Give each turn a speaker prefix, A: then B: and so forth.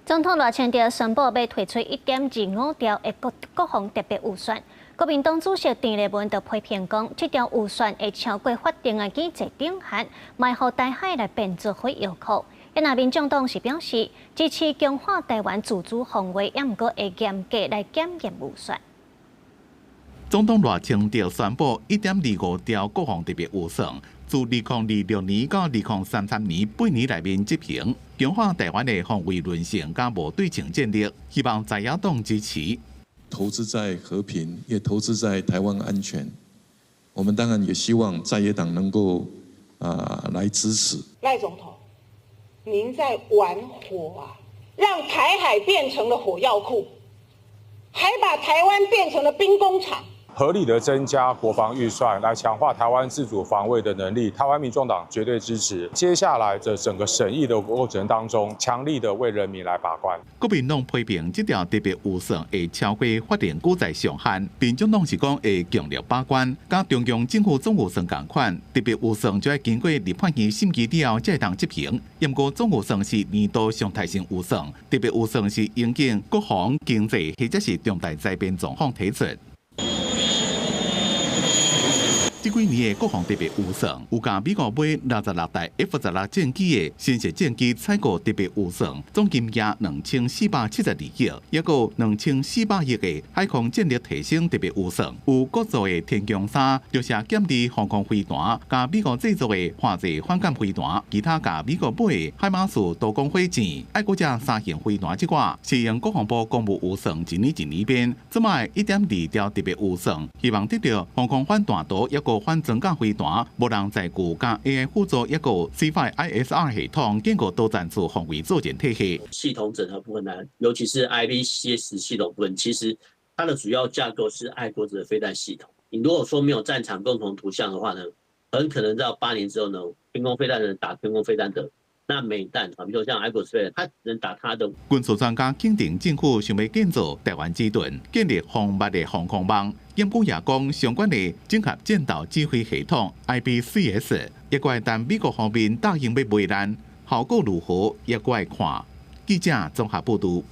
A: 總統賴清德宣布欲提出1.25兆的國防特別預算。國民黨主席鄭麗文就批評講，這條預算會超過法定的經濟頂限，嘛予台海來變做火藥庫。那民眾黨是表示支持強化台灣自主防衛，也毋過會嚴格來檢驗預算。
B: 總統賴清德宣布1.25兆國防特別預算，自2026年到2033年8年內面執行，強化台灣的防衛韌性佮無對稱戰力，希望在野黨支持。
C: 投資在和平，也投資在台灣安全。我們當然也希望在野黨能夠來支持。
D: 賴總統，您在玩火啊！讓台海變成了火藥庫，還把台灣變成了兵工廠。
E: 合理的增加國防預算，來強化台灣自主防衛的能力，台灣民眾黨絕對支持。接下來的整個審議的過程當中，強力的為人民來把關。
B: 國民黨批評這條特別預算會超過法定舉債上限，民眾黨是講會強力把關，佮中央政府總預算仝款，特別預算就愛經過立法院審議了後才會當執行。毋過總預算是年度常態性預算，特別預算是因應國防、經濟或者是重大災變狀況提出。這幾年的國防特別預算，有共美國買66台 F-16戰機的新式戰機採購特別預算，總金額2472億，抑閣2400億的海空戰力提升特別預算，有國造的天弓三、著射劍二防空飛彈，佮美國製造的華裔反艦飛彈，其他共美國買的海馬斯多管火箭、愛國者三型飛彈之外，是用國防部公務預算一年一年變，這擺1.2兆特別預算，希望得著防空反彈道，抑閣反裝甲飛彈、無人載具佮 AI 輔助一個 C5ISR 系統，建構多戰術防衛作戰體系。
F: 系統整合部分呢，尤其是 IBCS 系統部分，其實它的主要架構是愛國者飛彈系統。你如果說沒有戰場共同圖像的話呢，很可能到8年之後呢，天空飛彈人打天空飛彈的。那美彈啊，比如說像愛國者飛彈，他只能打他的。
B: 軍事專家肯定政府想欲建造台灣之盾，建立防密的防空網。毋過也講相關的整合戰鬥指揮系統 IBCS，也閣愛等美國方面答應欲賣咱，效果如何也閣愛看。記者綜合報導。